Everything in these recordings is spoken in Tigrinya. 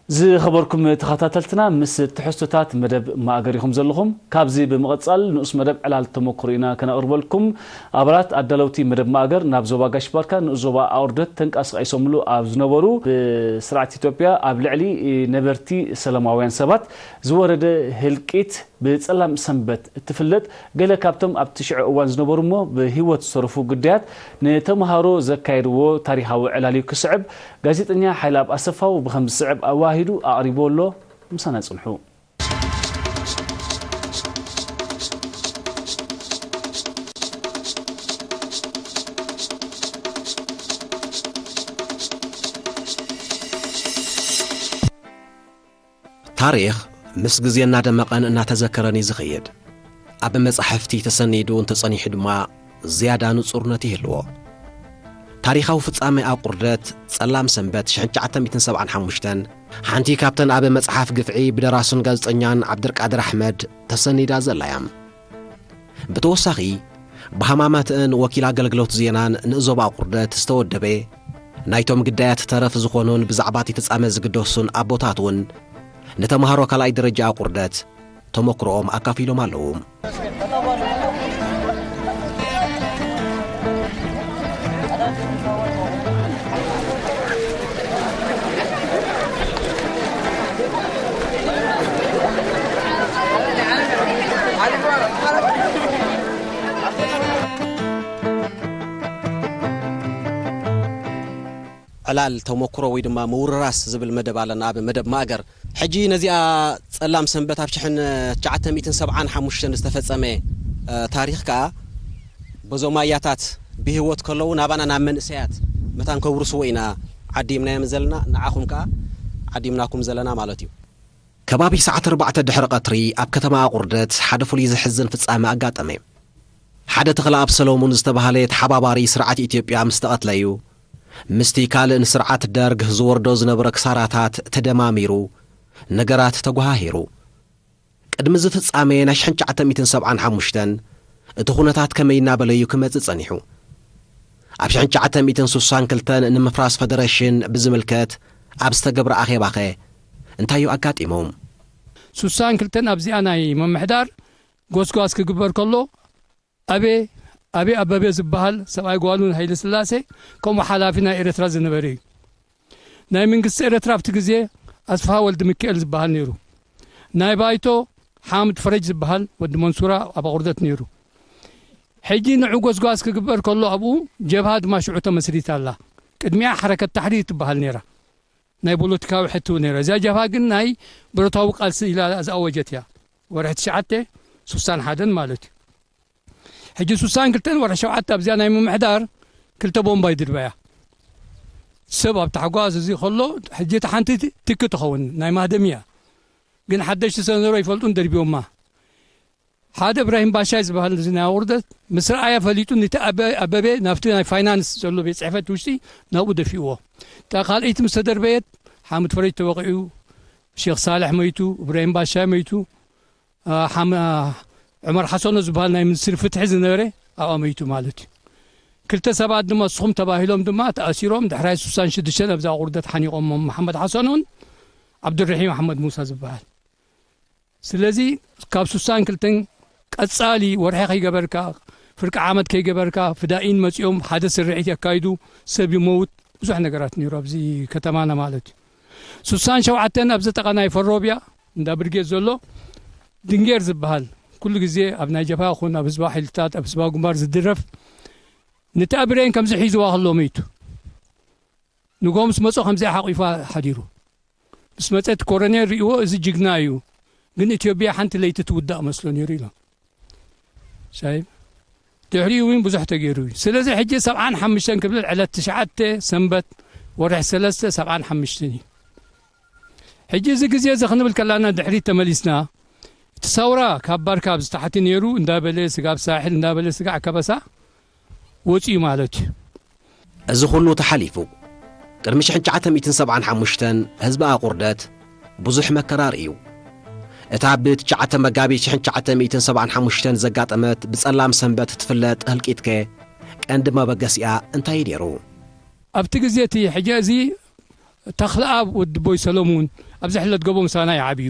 ዝኸበርኩም ተኸታተልትና፣ ምስ ትሕዝቶታት መደብ ማእገር ኢኹም ዘለኹም። ካብዚ ብምቕጻል ንኡስ መደብ ዕላል ተመክሮ ኢና ከነቕርበልኩም። ኣባላት ኣዳለውቲ መደብ ማእገር ናብ ዞባ ጋሽ ባርካ ንኡስ ዞባ ኣቑርደት ተንቀሳቒሶምሉ ኣብ ዝነበሩ፣ ብስርዓት ኢትዮጵያ ኣብ ልዕሊ ነበርቲ ሰላማውያን ሰባት ዝወረደ ህልቂት ብጸላም ሰንበት እትፍለጥ፣ ገለ ካብቶም ኣብቲ ሽዑ እዋን ዝነበሩ እሞ ብህይወት ዝተረፉ ግዳያት ንተምሃሮ ዘካየድዎ ታሪኻዊ ዕላል እዩ ክስዕብ። ጋዜጠኛ ሓይለኣብ ኣሰፋው ብኸም ዝስዕብ ኣዋሂዱ ኣቕሪብዎ ኣሎ። ምሳና ጽንሑ። ታሪኽ ምስ ግዜ እናደመቐን እናተዘከረን እዩ ዝኸይድ። ኣብ መጻሕፍቲ ተሰኒዱ እንተጸኒሑ ድማ ዝያዳ ንጹርነት ይህልዎ። ታሪኻዊ ፍጻሜ ኣቑርደት ጸላም ሰንበት ሽሕን ትሽዓተ ሚእትን ሰብዓን ሓሙሽተን፣ ሓንቲ ካብተን ኣብ መጽሓፍ ግፍዒ ብደራስን ጋዜጠኛን ዓብድልቃድር ኣሕመድ ተሰኒዳ ዘላ እያ። ብተወሳኺ፣ ብሃማማትእን ወኪል ኣገልግሎት ዜናን ንእዞብ ኣቑርደት ዝተወደበ፣ ናይቶም ግዳያት ተረፍ ዝኾኑን ብዛዕባ እቲ ፍጻመ ዝግደሱን ኣቦታት እውን ንተምሃሮ ካልኣይ ደረጃ ኣቑርደት ተመክሮኦም ኣካፊሎም ኣለዉ። ዕላል ተመክሮ ወይ ድማ ምውርራስ ዝብል መደብ ኣለና ኣብ መደብ ማእገር። ሕጂ ነዚኣ ጸላም ሰንበት ኣብ ሽሕን ትሽዓተ ሚእትን ሰብዓን ሓሙሽተን ዝተፈጸመ፣ እ፣ ታሪኽ ከኣ በዞም ኣያታት ብህይወት ከለዉ ናባና ናብ መንእሰያት መታን ከውርስዎ ኢና ዓዲምናዮም ዘለና። ንዓኹም ከኣ ዓዲምናኩም ዘለና ማለት እዩ። ከባቢ ሰዓት ኣርባዕተ ድሕሪ ቀትሪ ኣብ ከተማ ኣቑርደት ሓደ ፍሉይ ዘሕዝን ፍጻመ ኣጋጠመ። ሓደ ተኽለኣብ ሰሎሙን ዝተባህለ ተሓባባሪ ስርዓት ኢትዮጵያ ምስ ተቐትለ እዩ፣ ምስቲ ካልእ ንስርዓት ደርግ ዝወርዶ ዝነበረ ክሳራታት ተደማሚሩ፣ ነገራት ተጓሃሂሩ። ቅድሚ እዚ ፍጻሜ ናይ ሽሕን ትሽዓተ ሚእትን ሰብዓን ሓሙሽተን እቲ ኩነታት ከመይ እናበለ እዩ ክመጽእ ጸኒሑ? ኣብ ሽሕን ትሽዓተ ሚእትን ስሳን ክልተን ንምፍራስ ፈደረሽን ብዝምልከት ኣብ ዝተገብረ ኣኼባኸ እንታይ እዩ ኣጋጢሙ? ስሳን ክልተን ኣብዚኣ ናይ ምምሕዳር ጎስጓስ ክግበር ከሎ፣ ኣቤ፣ ኣቤ ኣበበ ዝበሃል ሰብኣይ ጓሉ ሃይለ ስላሴ፣ ከምኡ ሓላፊ ናይ ኤረትራ ዝነበረ እዩ። ናይ መንግስቲ ኤረትራ ኣብቲ ግዜ ኣስፍሃ ወልደ ሚካኤል ዝበሃል ነይሩ። ናይ ባይቶ ሓምድ ፈረጅ ዝበሃል ወዲ መንሱራ ኣብ ኣቑርደት ነይሩ። ሕጂ ንዑ ጎስጓስ ክግበር ከሎ ኣብኡ ጀብሃ ድማ ሽዑ ተመስሪታ ኣላ። ቅድሚኣ ሓረከት ታሕሪር ትበሃል ነይራ። ናይ ፖለቲካዊ ሕቶ ነይራ። እዛ ጀብሃ ግን ናይ ብረታዊ ቃልሲ ኢላ ዝኣወጀት እያ። ወርሒ ትሽዓተ፣ ስሳን ሓደን ማለት እዩ። ሕጂ ስሳን ክልተን ወርሒ ሸውዓተ ኣብዚኣ ናይ ምምሕዳር ክልተ ቦምባ ይድርበያ። ሰብ ኣብ ታሕጓዝ እዚ ከሎ፣ ሕጂ እቲ ሓንቲ ትኪ ትኸውን፣ ናይ ማህደም እያ። ግን ሓደሽቲ ሰብ ነበሩ ኣይፈልጡን፣ ደርቢዮማ። ሓደ እብራሂም ባሻይ ዝበሃል እዚ ናይ ኣቑርደት ምስ ረኣያ ፈሊጡ፣ ነቲ ኣበ-፣ ኣበበ ናብቲ ናይ ፋይናንስ ዘሎ ቤት ጽሕፈት ውሽጢ ናብኡ ደፊእዎ። እታ ካልኣይቲ ምስ ተደርበየት፣ ሓምድ ፈረጅ ተወቒዑ፣ ሼኽ ሳልሕ መይቱ፣ እብራሂም ባሻይ መይቱ፣ አ፣ ሓም-፣ አ፣ ዑመር ሓሰኖ ዝበሃል ናይ ሚኒስትሪ ፍትሒ ዝነበረ ኣብኣ መይቱ ማለት እዩ። ክልተ ሰባት ድማ ስኹም ተባሂሎም ድማ ተኣሲሮም፣ ድሕራይ ስሳን ሽዱሽተን ኣብዛ ኣቑርደት ሓኒቖሞም፣ መሓመድ ሓሰኖን ዓብዱርሒም ኣሕመድ ሙሳ ዝበሃል። ስለዚ ካብ ስሳን ክልተን ቀጻሊ ወርሒ ከይገበርካ፣ ፍርቂ ዓመት ከይገበርካ፣ ፍዳኢን መጺኦም ሓደ ስርዒት የካይዱ፣ ሰብ ይመውት፣ ብዙሕ ነገራት ነይሩ ኣብዚ ከተማና ማለት እዩ። ስሳን ሸውዓተን ኣብዚ ጠቓ ናይ ፈሮብያ እንዳ ብርጌድ ዘሎ ድንጌር ዝበሃል፣ ኩሉ ግዜ ኣብ ናይ ጀብሃ ይኹን ኣብ ህዝባዊ ሓይልታት፣ ኣብ ህዝባዊ ግንባር ዝድረፍ፣ ነቲ ብሬን ከምዚ ሒዝዋ ከሎ መይቱ። ንግሆ ምስ መጾ ከምዚኣ ሓቂፋ ሓዲሩ። ምስ መጸ እቲ ኮረኔል ርእይዎ፣ "እዚ ጅግና እዩ፣ ግን ኢትዮጵያ ሓንቲ ለይቲ ትውዳእ መስሎ ነይሩ" ኢሎም። ሳይብ፣ ድሕሪኡ እውን ብዙሕ ተገይሩ እዩ። ስለዚ ሕጂ ሰብዓን ሓሙሽተን ክብል ዕለት ትሽዓተ ሰንበት ወርሒ ሰለስተ ሰብዓን ሓሙሽተን እዩ። ሕጂ እዚ ግዜ እዚ ክንብል ከላና ድሕሪት ተመሊስና፣ እቲ ሰውራ ካብ ባርካ ኣብ ዝተሓቲ ነይሩ እንዳበለ፣ ስጋብ ሳሕል እንዳበለ፣ ስጋዕ ከበሳ ወጺኡ ማለት እዩ። እዚ ኩሉ ተሓሊፉ፣ ቅድሚ ሽሕን ትሽዓተ ሚእትን ሰብዓን ሓሙሽተን ህዝቢ ኣቑርደት ብዙሕ መከራ ርእዩ። እታ ብ ትሽዓተ መጋቢት ሽሕን ትሽዓተ ሚእትን ሰብዓን ሓሙሽተን ዘጋጠመት ብጸላም ሰንበት እትፍለጥ ህልቂትከ ቀንዲ መበገሲኣ እንታይ እዩ ነይሩ? ኣብቲ ግዜ እቲ ሕጂ እዚ ተኽለኣብ ወዲ ቦይ ሰለሙን ኣብዚ ሕለት ጎቦ ምሳና ይዓብዩ።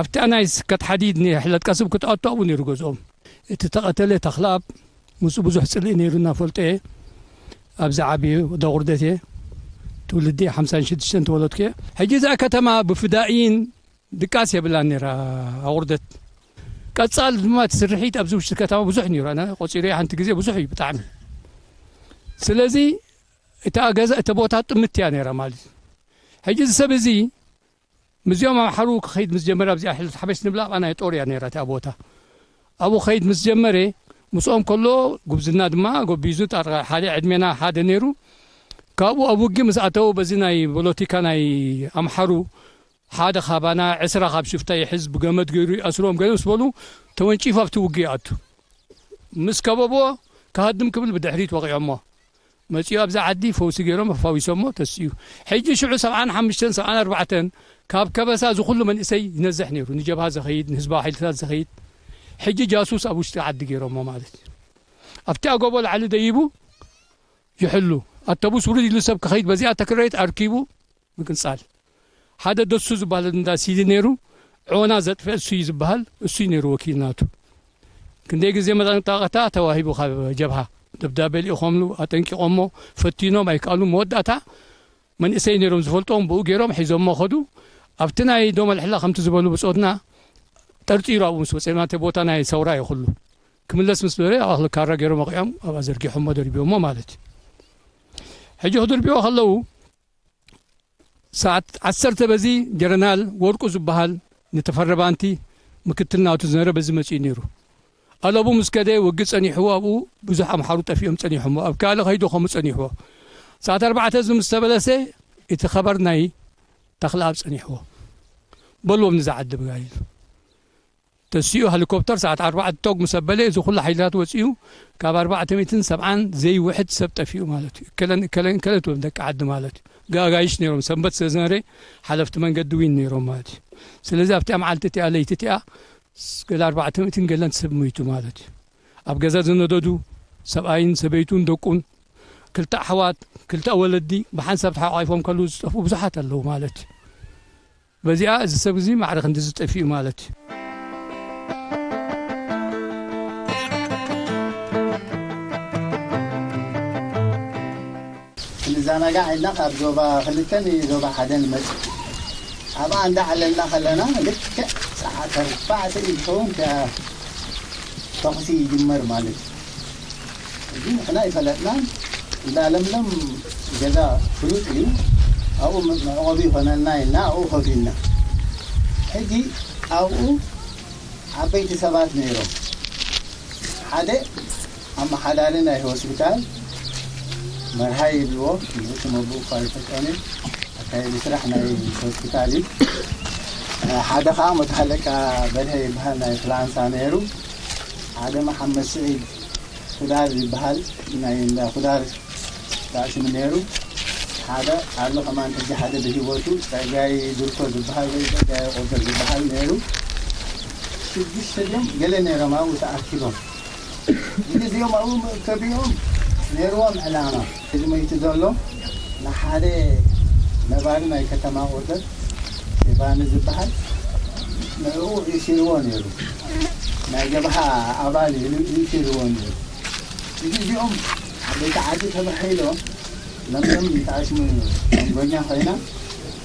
ኣብታ ናይ ስከት ሓዲድ ናይ ሕለት ቀስብ ክትኣቱ ኣብኡ ነይሩ ገዝኦም። እቲ ተቐተለ ተኽለኣብ ምስኡ ብዙሕ ጽልኢ ነይሩ እናፈልጦ እየ። ኣብዚ ዓብየ ወዲ ኣቑርደት እየ። ትውልዲ ሓምሳን ሽዱሽተን ተወለድኩ እየ። ሕጂ እዛ ከተማ ብፍዳኢን ድቃስ የብላን ነይራ ኣቑርደት። ቀጻል ድማ እቲ ስርሒት ኣብዚ ውሽጢ ከተማ ብዙሕ ነይሩ። ኣነ ቆጺረ ሓንቲ ግዜ ብዙሕ እዩ ብጣዕሚ። ስለዚ እታ ገዛ፣ እታ ቦታ ጥምት እያ ነይራ ማለት እዩ። ሕጂ እዚ ሰብ እዚ ምስዚኦም ኣምሓሩ ክኸይድ ምስ ጀመረ ኣብዚኣ ሕለት ሓበሽ ንብላ ኣብኣ ናይ ጦር እያ ነይራ እታ ቦታ። ኣብኡ ክኸይድ ምስ ጀመረ ምስኦም ከሎ ጉብዝና ድማ ጎቢዙ ጣርቃ ሓደ ዕድሜና ሓደ ነይሩ። ካብኡ ኣብ ውግእ ምስ ኣተው በዚ ናይ ፖለቲካ ናይ ኣምሓሩ ሓደ ካባና ዕስራ ካብ ሽፍታ ይሕዝ ብገመድ ገይሩ ይኣስሮም ገለ ምስ በሉ ተወንጪፉ ኣብቲ ውግእ ይኣቱ። ምስ ከበብዎ ክሃድም ክብል ብድሕሪት ወቒዖሞ። መጺኡ ኣብዛ ዓዲ ፈውሲ ገይሮም ኣፋዊሶሞ ተሲኡ። ሕጂ ሽዑ ሰብዓን ሓሙሽተን ሰብዓን ኣርባዕተን ካብ ከበሳ እዚ ኩሉ መንእሰይ ይነዝሕ ነይሩ። ንጀብሃ ዝኸይድ፣ ንህዝባዊ ሓይልታት ዝኸይድ። ሕጂ ጃሱስ ኣብ ውሽጢ ዓዲ ገይሮሞ ማለት እዩ። ኣብቲ ኣጎቦ ላዕሊ ደይቡ ይሕሉ። ኣተቡስ ውርድ ኢሉ ሰብ ክኸይድ በዚኣ ተክረይት ኣርኪቡ ምቅንጻል። ሓደ ደሱ ዝበሃል እንዳ ሲዲ ነይሩ፣ ዖና ዘጥፍአ እሱ እዩ ዝበሃል፣ እሱ እዩ ነይሩ ወኪል ናቱ። ክንደይ ግዜ መጠንቀቕታ ተዋሂቡ ካብ ጀብሃ። ደብዳቤ ልኢኾምሉ፣ ኣጠንቂቖሞ፣ ፈቲኖም ኣይከኣሉ። መወዳእታ መንእሰይ ነይሮም ዝፈልጦም፣ ብኡ ገይሮም ሒዞሞ ኸዱ። ኣብቲ ናይ ዶመልሕላ ከምቲ ዝበሉ ብጾትና ጠርጢሩ ኣብኡ ምስ ወጸ፣ ናተይ ቦታ ናይ ሰውራ እዩ ኩሉ። ክምለስ ምስ በለ ኣብ ኣኽሊ ካራ ገይሮም ወቒዖም ኣብኣ ዘርጊሖሞ ደርቢዮሞ ማለት እዩ። ሕጂ ክድርብዮ ከለዉ ሰዓት ዓሰርተ በዚ ጀረናል ወርቁ ዝበሃል ንተፈረ ባንቲ ምክትል ናቱ ዝነበረ በዚ መጺኡ ነይሩ። ኣለቡ ምስ ከደ ውግእ ጸኒሕዎ ኣብኡ ብዙሕ ኣምሓሩ ጠፊኦም ጸኒሖሞ። ኣብ ካልእ ከይዱ ከምኡ ጸኒሕዎ። ሰዓት ኣርባዕተ እዚ ምስ ተበለሰ እቲ ኸበር ናይ ተኽለኣብ ጸኒሕዎ። በልዎም ንዛ ዓዲ ብጋይሉ። ተሲኡ ሄሊኮፕተር ሰዓት ኣርባዕተ ቶግ ምስ ኣበለ፣ እዚ ኩሉ ሓይልታት ወጺኡ፣ ካብ ኣርባዕተ ሚእትን ሰብዓን ዘይውሕድ ሰብ ጠፊኡ ማለት እዩ። እከለን እከለን እከለ ትብሎም ደቂ ዓዲ ማለት እዩ። ኣጋይሽ ነይሮም፣ ሰንበት ስለ ዝነበረ ሓለፍቲ መንገዲ ዊን ነይሮም ማለት እዩ። ስለዚ ኣብቲኣ መዓልቲ እቲኣ፣ ለይቲ እቲኣ፣ ስ-፣ ገለ ኣርባዕተ ሚእትን ገለን ሰብ ሞይቱ ማለት እዩ። ኣብ ገዛ ዝነደዱ ሰብኣይን ሰበይቱን ደቁን፣ ክልተ ኣሕዋት፣ ክልተ ወለዲ ብሓንሳብ ተሓቋቒፎም ከለዉ ዝጠፍኡ ብዙሓት ኣለዉ ማለት እዩ። በዚኣ እዚ ሰብ እዚ ማዕረ ክንድዚ ጠፊኡ ማለት እዩ። ክንዘናጋዕ ኢልና ካብ ዞባ ክልተ ንዞባ ሓደ ንመጽእ። ኣብኣ እንዳዕለልና ከለና ልክዕ ሰዓት ኣርባዕተ እዩ ዝኸውን፣ ከ-፣ ተኹሲ ይጅመር ማለት እዩ። እዚ ንሕና ኣይፈለጥናን። እንዳ ለምለም ገዛ ፍሉጥ እዩ፣ ኣብኡ መ-፣ መዕቆቢ ይኾነና ኢልና ኣብኡ ኮፍ ኢልና። ሕጂ ኣብኡ ዓበይቲ ሰባት ነይሮም። ሓደ ኣመሓዳሪ ናይ ሆስፒታል መርሃይ ይብልዎ፣ ንሱ መብኡ እኳ ኣይፈልጦን እዩ። ኣካየዲ ስራሕ ናይ ሆስፒታል እዩ። ሓደ ኸዓ መቶ ሓለቃ በርሀ ይበሃል፣ ናይ ፍላንሳ ነይሩ። ሓደ መሓመድ ስዒድ ኩዳር ይበሃል፣ ናይ እንዳ ኩዳር ዳኣ ሽሙ ነይሩ። ሓደ ኣሎ ከማን ሕጂ ሓደ ብህይወቱ ጸጋይ ድርኮ ዝበሃል ወይ ጸጋይ ቆርደር ዝበሃል ነይሩ። ሽዱሽተ ድዮም ገለ ነይሮም ኣብኡ ተኣኪቦም። እዚኦም ኣብኡ መእከቢኦም ነይርዎም ዕላማ። ቅድመይቲ ዘሎ ንሓደ ነባሪ ናይ ከተማ ቆርደር ሴባኒ ዝበሃል ንዕኡ ኢሲርዎ ነይሩ። ናይ ጀብሃ ኣባል ኢሉ ኢሲርዎ ነይሩ። እዚ እዚኦም ዓበይቲ ዓዲ ተባሂሎም ለምለም ተኣሽሙ መንጎኛ ኮይና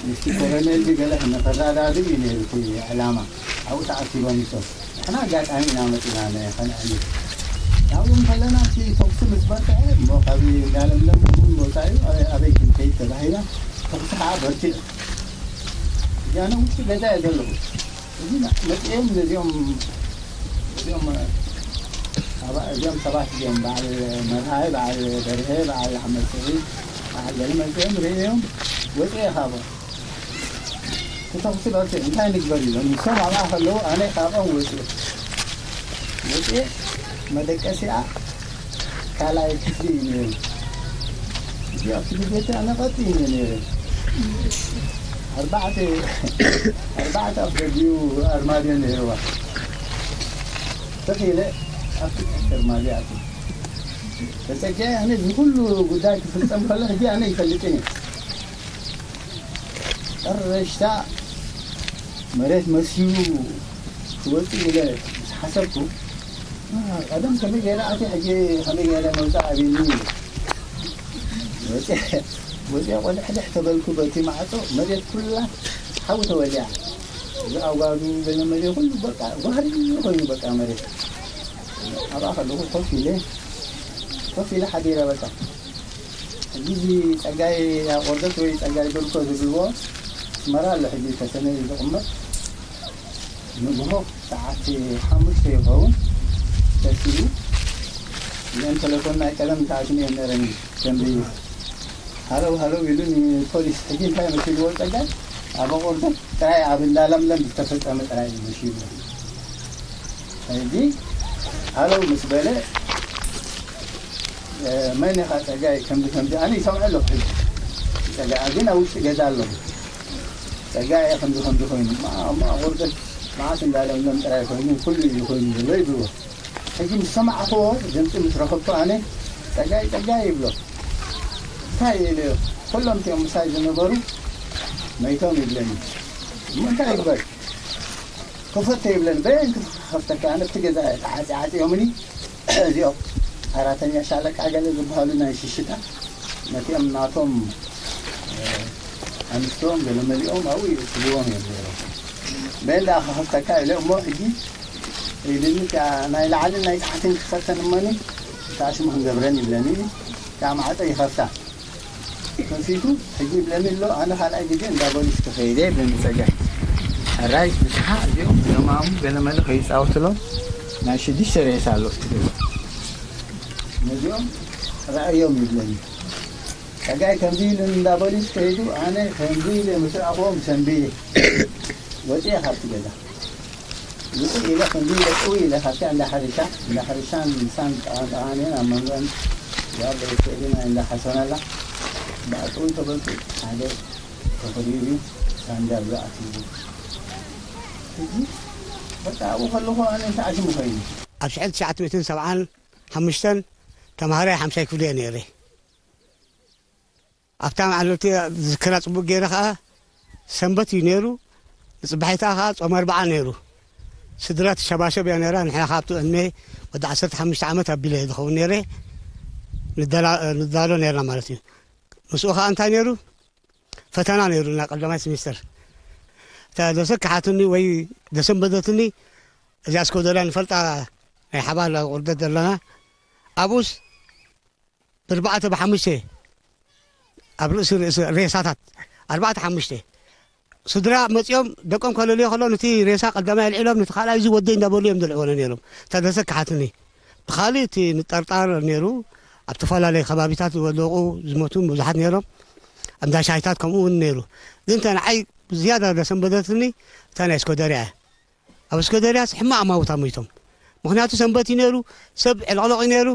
ምስቲ ኮሎኔል ገለ ንኸረዳድእ እዩ ነይሩ እቲ ዕላማ። ኣብኡ ተኣኪቦም እቶም። ንሕና ኣጋጣሚ ኢና መፂና ነ-፣ ከነዕልል። ናብኡ እንከለና እቲ ተኹሲ ምስ በርትዐ እሞ ካብ እንዳ ለምለም እውን ወፃኢ ኣበይ ክንከይድ ተባሂላ ተኹሲ ከዓ በርቲዑ። እዚኣነ ውሽጢ ገዛ እየ ዘለኹ። እዚ መጺኦም ነዚኦም፣ እዚኦም፣ ኣባ-፣ እዚኦም ሰባት እዚኦም፣ በዓል መርሃይ፣ በዓል በርሀ፣ በዓል ኣሕመድ ስዒድ፣ በዓል ገለ መጺኦም ርእዮም ወጺኤ ካብኦም። እቲ ተኹሲ በርትዑ፣ እንታይ ንግበር ኢሎም። ንሶም ኣብኣ ከለዉ ኣነ ካብኦም ወጺኤ። ወጺኤ መደቀሲኣ ካልኣይ ክፍሊ እዩ ነይሩ። እዚኣ ክፍሊ ቤት ኣነ ቀጥ እዩ ነይሩ። ኣርባዕተ፣ ኣርባዕተ ኣፍ ደጊኡ ኣርማድዮ ነይርዋ። ትኽ ኢለ ኣብቲ ትሕቲ ኣርማድዮ ኣትየ። ተጸጊዐ ኣነ እዚ ኩሉ ጉዳይ ክፍጸም ከሎ ሕጂ ኣነ ይፈልጥን እየ። ሕርሻ መሬት መስዩ ክወፅእ ኢለ ምስ ሓሰብኩ፣ ቀደም ከመይ ገይረ ኣትየ፣ ሕጂ ከመይ ገይረ መውፃእ ኣብዩኒ። ወፂአ ወፂአ ቆልሕልሕ ተበልኩ፣ በቲ ማዕፆ መሬት ኩላ ሓዊ ተወሊዓ። እዚ ኣጓዱ ገለ መለ ኩሉ በቃ ጓህሪ ኮይኑ በቃ መሬት። ኣብኣ ከለኹ ኮፍ ኢለ ኮፍ ኢለ ሓዲረ በቃ። ሕጂ እዚ ፀጋይ ኣቆርደት ወይ ፀጋይ ብርኮ ዝብልዎ ኣስመራ ኣሎ ሕጂ ተሰነዩ ዝቕመጥ። ንግሆ ሰዓት ሓሙሽተ ይኸውን ተሲኡ። እዘን ተለፎን ናይ ቀደም ተኣትም እየን ነረኒ። ከምዚ ሃለው ሃለው ኢሉ ንፖሊስ ሕጂ እንታይ መሲልዎ ፀጋይ ኣብ ኣቆርደት ጥራይ ኣብ እንዳለምለም ዝተፈፀመ ጥራይ እዩ መሲልዎ። ሕጂ ሃለው ምስ በለ መን ኢኻ ፀጋይ ከምዚ ከምዚ ኣነ ይሰምዐ ኣለኹ። ሕጂ ፀጋይ ግን ኣብ ውሽጢ ገዛ ኣለኹ። ፀጋይ ከምዚ ከምዚ ኮይኑ እሞ ኣቁርደት መዓት እንዳለምለም ጥራይ ኮይኑ ኩሉ እዩ ኮይኑ ዘሎ ይብልዎ። ሕጂ ምስ ሰማዕኽዎ ድምፂ ምስ ረኸብኩ ኣነ ፀጋይ ፀጋይ ይብሎ። እንታይ ኢለ ኩሎም እቲኦም ምሳይ ዝነበሩ መይቶም ይብለኒ። እሞ እንታይ ይግበር ክፈቶ ይብለኒ። በየን ክኸፍተካ ኣነ ኣብቲ ገዛ ተዓፂ ዓፂዮምኒ። እዚኦም ኣራተኛ ሻለቃ ገለ ዝበሃሉ ናይ ሽሽታ ነቲኦም ናቶም ኣንስቶም ገለ መሊኦም ኣብኡ ይእትዎም እዮም ነይሮም። በየን ደኣ ክኸፍተካ ኢለ እሞ ሕጂ ኢልኒ እታ ናይ ላዕልን ናይ ታሕትን ክፈተን እሞኒ እታ ሽሙ ክንገብረን ይብለኒ። እታ ማዕፀ ይኸፍታ። ከፊቱ ሕጂ ይብለኒ ኣሎ ኣነ ካልኣይ ግዜ እንዳ ቦሊስ ክኸይደ ይብለኒ ፀጋይ። ሕራይ ንስሓ እዚኦም ዘማሙ ገለመለ ከይፃወትሎም ናይ ሽዱሽተ ሬሳ ኣሎ ኣብቲ ገዛ። ነዚኦም ረኣዮም ይብለኒ። ፀጋይ ከምዚ ኢሉ እንዳ ቦሊስ ከይዱ ኣነ ከምዚ ኢለ ምስ ረኣኽዎም ሰንቢየ ወፂኤ ካብቲ ገዛ። ውፅእ ኢለ ክንዲ ኢለ ጥው ኢለ ካብቲ እንዳ ሕርሻ እንዳ ሕርሻን ምሳን ጠቓንጠቓን እየን ኣብ መንጎን ያለ ስእሊ ናይ እንዳ ሓሶናላ ብኣጥው ተበልኩ ሓደ ተኸዲኑ ሳንዳል ዝኣትይዎ ሕጂ በቃ ኣብኡ ከለኹ ኣነ እንታይ ዓሽሙ ኮይኑ ኣብ ሽሕን ትሽዓተ ሚእትን ሰብዓን ሓሙሽተን ተምሃራይ ሓምሻይ ክፍሊ እየ ነይረ። ኣብታ መዓልቲ ዝክራ ጽቡቕ ገይረ ከኣ ሰንበት እዩ ነይሩ። ንጽባሒታ ከኣ ጾም ኣርብዓ ነይሩ። ስድራ ትሸባሸብ እያ ነይራ። ንሕና ከኣ ኣብቲ ዕድመ ወዲ ዓሰርተ ሓሙሽተ ዓመት ኣቢለ እየ ዝኸውን ነይረ። ንዳላ-፣ ንዳሎ ነይርና ማለት እዩ። ምስኡ ከኣ እንታይ ነይሩ? ፈተና ነይሩ ናይ ቀዳማይ ስሚስተር። እታ ዘሰክሓትኒ ወይ ዘሰንበደትኒ እዚኣ እስከ ወደላ ንፈልጣ ናይ ሓባር ቁርደት ዘለና ኣብኡስ ብርባዕተ ብሓሙሽተ ኣብ ርእሲ ርእሲ ሬሳታት ኣርባዕተ ሓሙሽተ ስድራ መጺኦም ደቆም ከለልዮ ከሎ ነቲ ሬሳ ቀዳማይ ኣልዒሎም ነቲ ካልኣይ እዚ ወደይ እንዳበሉ እዮም ዘልዕወነ ነይሮም። እታ ዘሰክሓትኒ ብኻልእ እቲ ንጠርጣር ነይሩ ኣብ ተፈላለየ ከባቢታት ዝወደቑ ዝሞቱ ብዙሓት ነይሮም። ኣብ እንዳ ሻሂታት ከምኡ እውን ነይሩ። ግን እታ ንዓይ ብዝያዳ ዘሰንበደትኒ እታ ናይ እስኮደርያ እያ። ኣብ እስኮደርያስ ሕማቕ ኣማውታ ሞይቶም። ምኽንያቱ ሰንበት እዩ ነይሩ፣ ሰብ ዕለቕለቕ እዩ ነይሩ።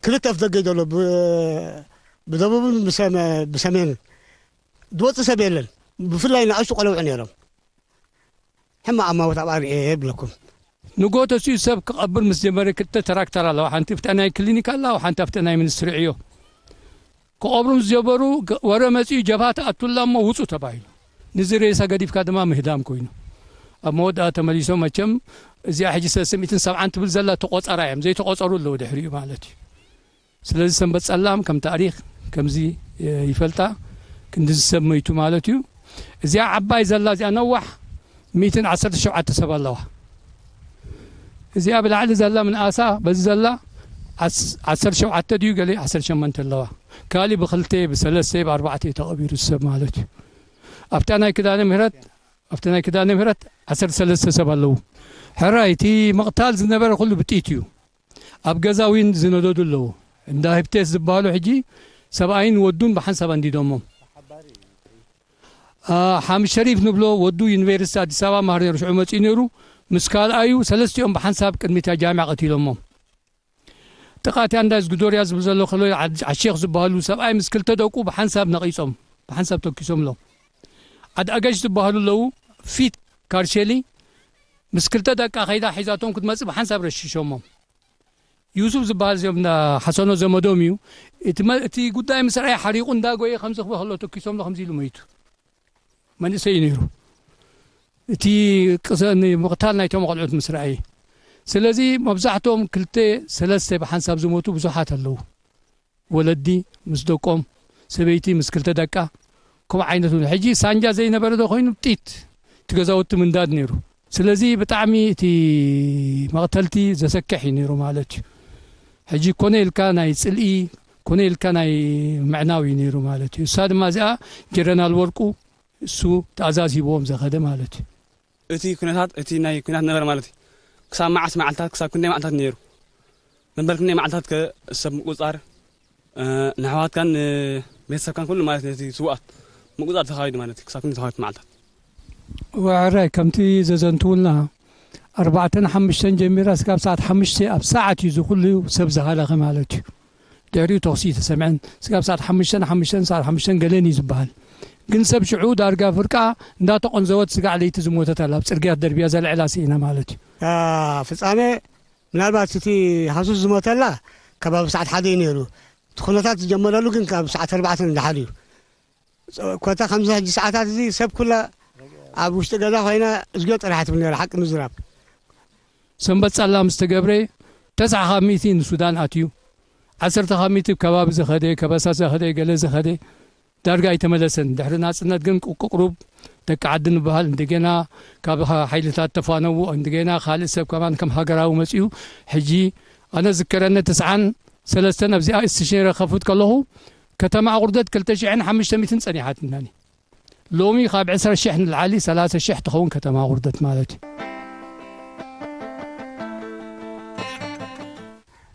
ክልተ ኣፍ ደገ እዩ ዘሎ፣ ብ-፣ ብደቡብን ብሰመ-፣ ብሰሜንን። ዝወጽእ ሰብ የለን። ብፍላይ ንኣሽቱ ቆለውዕ ነይሮም። ሕማቕ ኣማውታ ኣብኣ ርእየ የብለኩም። ንጎ ተሲኡ ሰብ ክቐብር ምስ ጀመረ ክልተ ትራክተር ኣለዋ። ሓንቲ ኣብታ ናይ ክሊኒክ ኣላ፣ ሓንቲ ኣብታ ናይ ሚኒስትሪ ዕዮ። ክቐብሩ ምስ ጀመሩ ገ-፣ ወረ መጺኡ ጀብሃ ተኣቱላ እሞ ውጹ ተባሂሉ። ንዚ ሬሳ ገዲፍካ ድማ ምህዳም ኮይኑ። ኣብ መወዳኣ ተመሊሶም መቸም እዚኣ ሕጂ ሰለስተ ሚእትን ሰብዓን ትብል ዘላ ተቖጸራ እዮም። ዘይተቖጸሩ ኣለዉ ድሕሪኡ ማለት እዩ። ስለዚ ሰንበት ጸላም ከም ታሪኽ ከምዚ፣ እ፣ ይፈልጣ። ክንዲ ዝሰብ መይቱ ማለት እዩ። እዚኣ ዓባይ ዘላ እዚኣ ነዋሕ ሚእትን ዓሰርተ ሸውዓተ ሰብ ኣለዋ። እዚኣ ብላዕሊ ዘላ ምንኣሳ በዚ ዘላ ዓስ-፣ ዓሰርተ ሸውዓተ ድዩ ገለ ዓሰርተ ሸሞንተ ኣለዋ። ካሊእ ብክልተ፣ ብሰለስተ፣ ብኣርባዕተ እዩ ተቐቢሩ ሰብ ማለት እዩ። ኣብታ ናይ ክዳነ ምህረት፣ ኣብታ ናይ ክዳነ ምህረት ዓሰርተ ሰለስተ ሰብ ኣለዉ። ሕራይ፣ እቲ ምቕታል ዝነበረ ኩሉ ብጥይት እዩ። ኣብ ገዛ እውን ዝነደዱ ኣለዉ። እንዳ ህብቴስ ዝበሃሉ ሕጂ ሰብኣይን ወዱን ብሓንሳብ ኣንዲዶሞም። አ፣ ሓምድ ሸሪፍ ንብሎ ወዱ ዩኒቨርሲቲ ኣዲስ ኣበባ ማህር ነይሩ፣ ሽዑ መጺኡ ነይሩ። ምስ ካልኣዩ ሰለስቲኦም ብሓንሳብ ቅድሚታ ጃምያ ቀቲሎሞም። ጥቓት ያንዳ ዝግዶርያ ዝብል ዘሎ ከሎ ዓድ-፣ ዓሼኽ ዝበሃሉ ሰብኣይ ምስ ክልተ ደቁ ብሓንሳብ ነቒጾም፣ ብሓንሳብ ተኪሶምሎም። ዓድ ኣገሽ ዝበሃሉ ኣለዉ፣ ፊት ካርሼሊ ምስ ክልተ ደቃ ከይዳ ሒዛቶም ክትመጽእ ብሓንሳብ ረሺሾሞም። ዩሱፍ ዝበሃል እዚኦም እንዳ ሓሰኖ ዘመዶም እዩ። እቲ መ-፣ እቲ ጉዳይ ምስ ረኣየ ሓሪቑ እንዳጎየ ከምዚ ክብል ከሎ ተኪሶምሎ ከምዚ ኢሉ መይቱ። መንእሰይ እዩ ነይሩ። እቲ ቅሰ-፣ ን-፣ ምቕታል ናይቶም ቆልዑት ምስ ረኣየ። ስለዚ መብዛሕትኦም ክልተ ሰለስተ ብሓንሳብ ዝሞቱ ብዙሓት ኣለዉ። ወለዲ ምስ ደቆም፣ ሰበይቲ ምስ ክልተ ደቃ፣ ከምኡ ዓይነት እውን። ሕጂ ሳንጃ ዘይነበረ ዶ ኮይኑ ጢት እቲ ገዛውቲ ምንዳድ ነይሩ። ስለዚ ብጣዕሚ እቲ መቕተልቲ ዘሰክሕ እዩ ነይሩ ማለት እዩ። ሕጂ ኮነ ኢልካ ናይ ጽልኢ፣ ኮነ ኢልካ ናይ ምዕናው እዩ ነይሩ ማለት እዩ። እሳ ድማ እዚኣ ጀረናል ወርቁ እሱ ትእዛዝ ሂብዎም ዘኸደ ማለት እዩ። እቲ ኩነታት፣ እቲ ናይ ኩናት ነበረ ማለት እዩ። ክሳብ መዓስ መዓልታት፣ ክሳብ ክንደይ መዓልታት ነይሩ? መበል ክንደይ መዓልታት ከ ሰብ ምቁጽጻር፣ እ፣ ንኣሕዋትካን ንቤተሰብካን ኩሉ ማለት ነቲ ስውኣት ምቁጽጻር ተኻይዱ ማለት እዩ። ክሳብ ክንደይ ተኻይዱ መዓልታት? ወዕራይ ከምቲ ዘዘንትውልና ኣርባዕተን ሓሙሽተን ጀሚራ ስጋብ ሰዓት ሓሙሽተ ኣብ ሰዓት እዩ ዝኹሉ ሰብ ዝሃለኸ ማለት እዩ። ድሕሪኡ ተኹሲ ተሰምዐን ስጋብ ሰዓት ሓሙሽተን ሓሙሽተን ሰዓት ሓሙሽተን ገለን እዩ ዝበሃል። ግን ሰብ ሽዑ ዳርጋ ፍርቃ እንዳተቆንዘወት ስጋዕ ለይቲ ዝሞተት ኣላ። ኣብ ጽርግያ ደርብያ ዘልዕላ ስኢና ማለት እዩ። አ፣ ፍጻሜ ምናልባት እቲ ሃሱስ ዝሞተላ ከባቢ ሰዓት ሓደ እዩ ነይሩ። እቲ ኩነታት ዝጀመረሉ ግን ካብ ሰዓት ኣርባዕተ ንደሓር እዩ። ኮታ ከምዚ ሕጂ ሰዓታት እዚ ሰብ ኩላ ኣብ ውሽጢ ገዛ ኮይና እዝግዮ ጥራሕ ትብል ነይራ፣ ሓቂ ምዝራብ። ሰንበት ጻላ ምስ ተገብረ፣ ተስዓ ካብ ሚእቲ ንሱዳን ኣትዩ፣ ዓሰርተ ካብ ሚእቲ ከባቢ ዝኸደ፣ ከበሳ ዝኸደ፣ ገለ ዝኸደ፣ ዳርጋ ኣይተመለሰን። ድሕሪ ናጽነት ግን ቁ-፣ ቁሩብ ደቂ ዓዲ ንበሃል፣ እንደገና ካብ ሓ-፣ ሓይልታት ተፋነዉ፣ እንደገና ካልእ ሰብ ከማን ከም ሃገራዊ መጺኡ። ሕጂ ኣነ ዝከረኒ፣ ተስዓን ሰለስተን ኣብዚኣ እስትሽነረ ክኸፍት ከለኹ፣ ከተማ ኣቑርደት ክልተ ሽሕን ሓሙሽተ ሚእትን ጸኒሓትናኒ። ሎሚ ካብ ዕስራ ሽሕ ንላዕሊ፣ ሰላሳ ሽሕ ትኸውን ከተማ ኣቑርደት ማለት እዩ።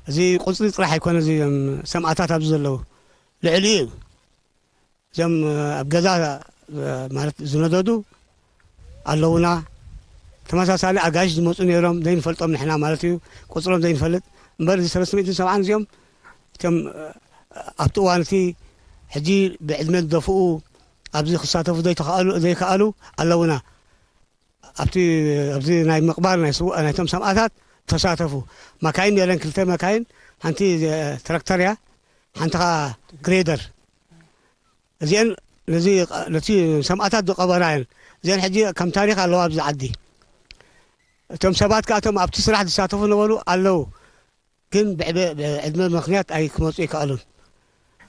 እዚ ቁጽሪ ጥራሕ ኣይኮነ፣ እዚ፣ እም፣ ሰማእታት ኣብዚ ዘለዉ ልዕሊ እዩ። እዞም ኣብ ገዛ ማለት ዝነደዱ ኣለዉና። ተመሳሳሊ ኣጋይሽ ዝመጹ ነይሮም፣ ዘይንፈልጦም ንሕና ማለት እዩ፣ ቁጽሮም ዘይንፈልጥ። እምበር እዚ ሰለስተ ሚእትን ሰብዓን እዚኦም እቶም ኣብቲ እዋን እቲ ሕጂ ብዕድመ ዝደፍኡ ኣብዚ ክሳተፉ ዘይተኻእሉ፣ ዘይከኣሉ ኣለዉና። ኣብቲ፣ ኣብዚ ናይ ምቕባር ናይ ስውእ-፣ ናይቶም ሰማእታት ተሳተፉ። መካይን ነይረን፣ ክልተ መካይን፣ ሓንቲ ትራክተር እያ፣ ሓንቲ ኸኣ ግሬደር። እዚአን ነዚ፣ ነቲ ሰማእታት ዝቐበራ እየን። እዚአን ሕጂ ከም ታሪኽ ኣለዋ ኣብዚ ዓዲ። እቶም ሰባት ከኣ እቶም ኣብቲ ስራሕ ዝሳተፉ ነበሩ ኣለዉ። ግን ብዕበ-፣ ብዕድመ ምኽንያት ኣይ-፣ ክመጹ ኣይከኣሉን።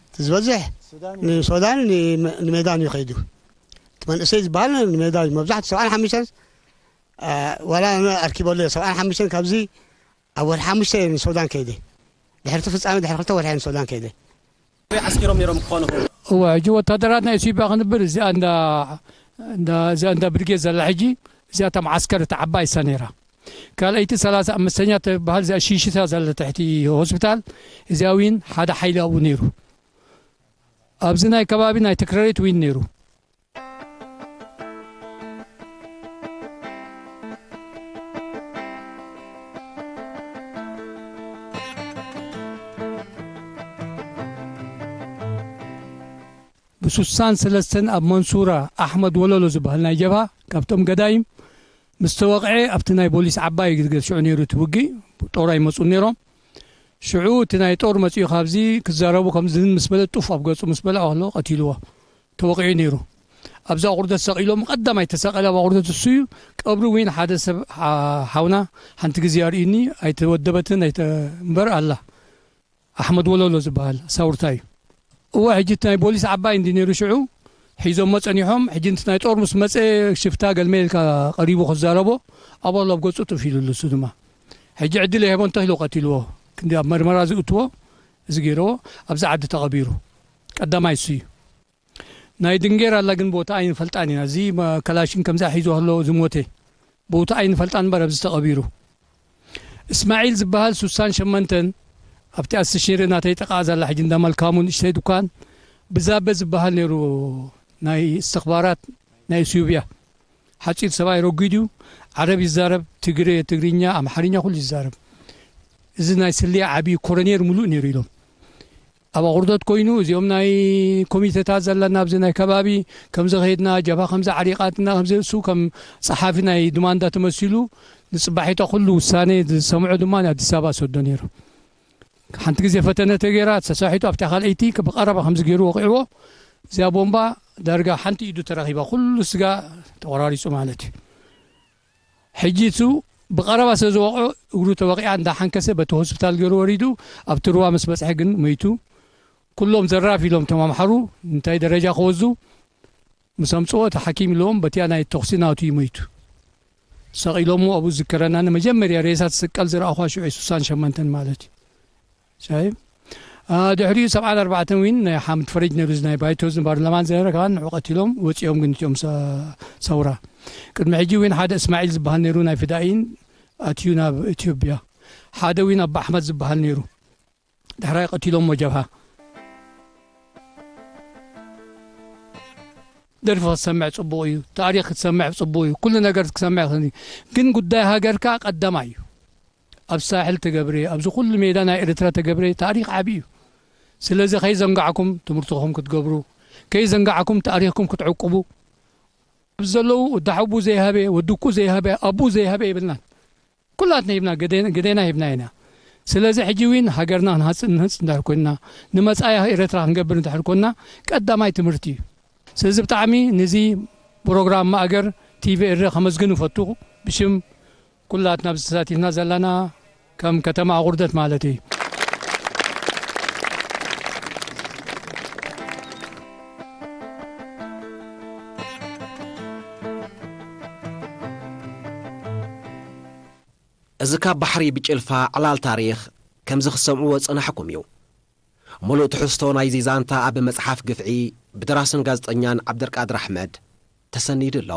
እቲ ዝበዝሕ ንሶዳን ን-፣ ንሜዳን እዩ ከይዱ። እቲ መንእሰይ ዝበሃል ንሜዳ እዩ። መብዛሕትኡ ሰብዓን ሓሙሽተን፣ አ፣ ዋላ ኣነ ኣርኪበሉ እየ። ሰብዓን ሓሙሽተን ካብዚ ኣብ ወርሒ ሓሙሽተ እየ ንሶዳን ከይደ። ድሕሪ እቲ ፍጻሜ ድሕሪ ክልተ ወርሒ እየ ንሶዳን ከይደ። ኣበይ ዓስኪሮም ነይሮም ክኾኑ ይኽእሉ? እወ፣ ሕጂ ወታደራት ናይ ኢትዮጵያ ክንብል እዚኣ እንዳ፣ እንዳ፣ እዚኣ እንዳ ብርጌድ ዘላ ሕጂ፣ እዚኣ እታ መዓስከር እታ ዓባይ እሳ ነይራ። ካልኣይቲ ሰላሳ ኣምስተኛ ትበሃል እዚኣ ሽሽታ ዘላ ትሕቲ ሆስፒታል፣ እዚኣ እውን ሓደ ሓይሊ ኣብኡ ነይሩ። ኣብዚ ናይ ከባቢ ናይ ትክረሪት እውን ነይሩ። ብሱሳን ሰለስተን ኣብ መንሱራ ኣሕመድ ወለሎ ዝበሃል ናይ ጀብሃ ካብቶም ገዳይም ምስ ተወቕዐ ኣብቲ ናይ ቦሊስ ዓባይ ግዜ ሽዑ ነይሩ እቲ ውግእ፣ ጦር ኣይመጹን ነይሮም። ሽዑ እቲ ናይ ጦር መጺኡ ካብዚ ክዛረቡ ከምዚ ምስ በለ ጡፍ ኣብ ገጹ ምስ በለ ከሎ ቀቲልዎ። ተወቒዑ ነይሩ። ኣብዚ ኣቑርደት ሰቒሎም ቀዳማይ ተሰቐለ ኣብ ኣቑርደት እሱ እዩ። ቀብሪ እውን ሓደ ሰብ ሓ-፣ ሓውና ሓንቲ ግዜ ኣርእዩኒ ኣይተወደበትን ኣይተ-፣ እምበር ኣላ። ኣሕመድ ወለሎ ዝበሃል ሳውርታ እዩ። እወ፣ ሕጂ እቲ ናይ ቦሊስ ዓባይ እንዲ ነይሩ ሽዑ ሒዞሞ ጸኒሖም። ሕጂንቲ ናይ ጦር ምስ መጸ ሽፍታ ገልመ ኢልካ ቀሪቡ ክዛረቦ ኣብ ኣሎ ኣብ ገጹ ጥፍ ኢሉሉ እሱ ድማ። ሕጂ ዕድል የህቦ እንተኽኢሉ ቀቲልዎ። ክንዲ ኣብ መርመራ ዝእትዎ እዚ ገይርዎ ኣብዚ ዓዲ ተቐቢሩ። ቀዳማይ እሱ እዩ። ናይ ድንጌር ኣላ ግን ቦታ ኣይንፈልጣን ኢና። እዚ መ-፣ ከላሽን ከምዚ ሒዙ ኣሎ ዝሞተ። ቦታ ኣይንፈልጣን እምበር ኣብዚ ተቐቢሩ። እስማዒል ዝበሃል ሱሳን ሸመንተን ኣብቲ ኣስተሽሂር ናተይ ጥቓ ዘላ ሕጂ እንዳ መልካሙ ንእሽተይ ድኳን ብዛበ ዝበሃል ነይሩ ናይ እስትኽባራት ናይ ኢትዮጵያ። ሓጺር ሰብኣይ ረጒድ እዩ። ዓረብ ይዛረብ፣ ትግረ፣ ትግርኛ፣ ኣምሓርኛ ኩሉ ይዛረብ። እዚ ናይ ስልያ ዓብዪ ኮረኔል ሙሉእ ነይሩ ኢሎም። ኣብ ኣቑርደት ኮይኑ እዚኦም ናይ ኮሚቴታት ዘለና ኣብዚ ናይ ከባቢ ከምዚ ከይድና ጀብሃ ከምዚ ዓሪቓትና ከምዚ እሱ ከም ጸሓፊ ናይ ድማንዳ ተመሲሉ ንጽባሒታ ኩሉ ውሳኔ ዝሰምዖ ድማ ንኣዲስ ኣበባ ሰዶ ነይሩ። ሓንቲ ግዜ ፈተነ ተገይራ ተሳሒቱ ኣብታ ካልኣይቲ ብቐረባ ከምዚ ገይሩ ወቒዕዎ እዚኣ ቦምባ ዳርጋ ሓንቲ ኢዱ ተረኺባ፣ ኩሉ ስጋ ተቆራሪጹ ማለት እዩ። ሕጂ እሱ ብቐረባ ስለ ዝወቕዖ እግሩ ተወቂዓ እንዳሓንከሰ በቲ ሆስፒታል ገይሩ ወሪዱ ኣብቲ ሩባ ምስ በጽሐ ግን መይቱ። ኩሎም ዘራፍ ኢሎም እቶም ኣምሓሩ እንታይ ደረጃ ክወዙ ምስ ኣምጽኦ እቲ ሓኪም ኢልዎም በቲያ ናይ ተኹሲ ናቱ እዩ መይቱ። ሰቒሎሞ ኣብኡ ዝዝከረና ንመጀመርያ ሬሳ ትስቀል ዝረኣኹዋ ሽዑ ስሳን ሸመንተን ማለት እዩ። ሻይ ድሕሪኡ ሰብዓን ኣርባዕተን እውን ናይ ሓምድ ፈረጅ ነይሩ፣ እዚ ናይ ባይቶ ዝንባር ለማን ዝነበረ ከዓ ንዑ ቀቲሎም ወፂኦም። ግን እቲኦም ሰውራ ቅድሚ ሕጂ እውን ሓደ እስማዒል ዝበሃል ነይሩ ናይ ፍዳኢን ኣትዩ ናብ ኢትዮጵያ። ሓደ እውን ኣባ ኣሕመድ ዝበሃል ነይሩ፣ ድሕራይ ቀቲሎም ጀብሃ። ደርፊ ክትሰምዕ ፅቡቕ እዩ፣ ታሪክ ክትሰምዕ ፅቡቕ እዩ፣ ኩሉ ነገር ክትሰምዕ ይኽእል እዩ። ግን ጉዳይ ሃገርካ ቀዳማይ እዩ። ኣብ ሳሕል ተገብረ፣ ኣብዚ ኩሉ ሜዳ ናይ ኤርትራ ተገብረ ታሪክ ዓቢ እዩ። ስለዚ ከይዘንጋዕኩም ትምህርትኹም ክትገብሩ፣ ከይዘንጋዕኩም ታሪክኩም ክትዕቁቡ። ኣብዚ ዘለዉ ወዲ ሓቡ ዘይሃበ፣ ወዲ ኩ ዘይሃበ፣ ኣቡ ዘይሃበ ይብልናን። ኩላትና ሂብና፣ ግዴና ሂብና ኢና። ስለዚ ሕጂ እውን ሃገርና ክንሃፅእ ንህንፅ እንዳር ኮይንና፣ ንመፃኢ ኤርትራ ክንገብር እንዳር ኮይንና ቀዳማይ ትምህርቲ እዩ። ስለዚ ብጣዕሚ ንዚ ፕሮግራም ማእገር ቲቪ ኤረ ከመስግን እፈቱ፣ ብሽም ኩላትና ኣብዚ ተሳቲፍና ዘለና ከም ከተማ ኣቑርደት ማለት እዩ። እዚ ካብ ባሕሪ ብጭልፋ ዕላል ታሪኽ ከምዚ ክትሰምዕዎ ዝጸናሕኩም እዩ። ሙሉእ ትሕዝቶ ናይዚ ዛንታ ኣብ መጽሓፍ ግፍዒ ብደራስን ጋዜጠኛን ዓብደልቃድር ኣሕመድ ተሰኒዱ ኣሎ።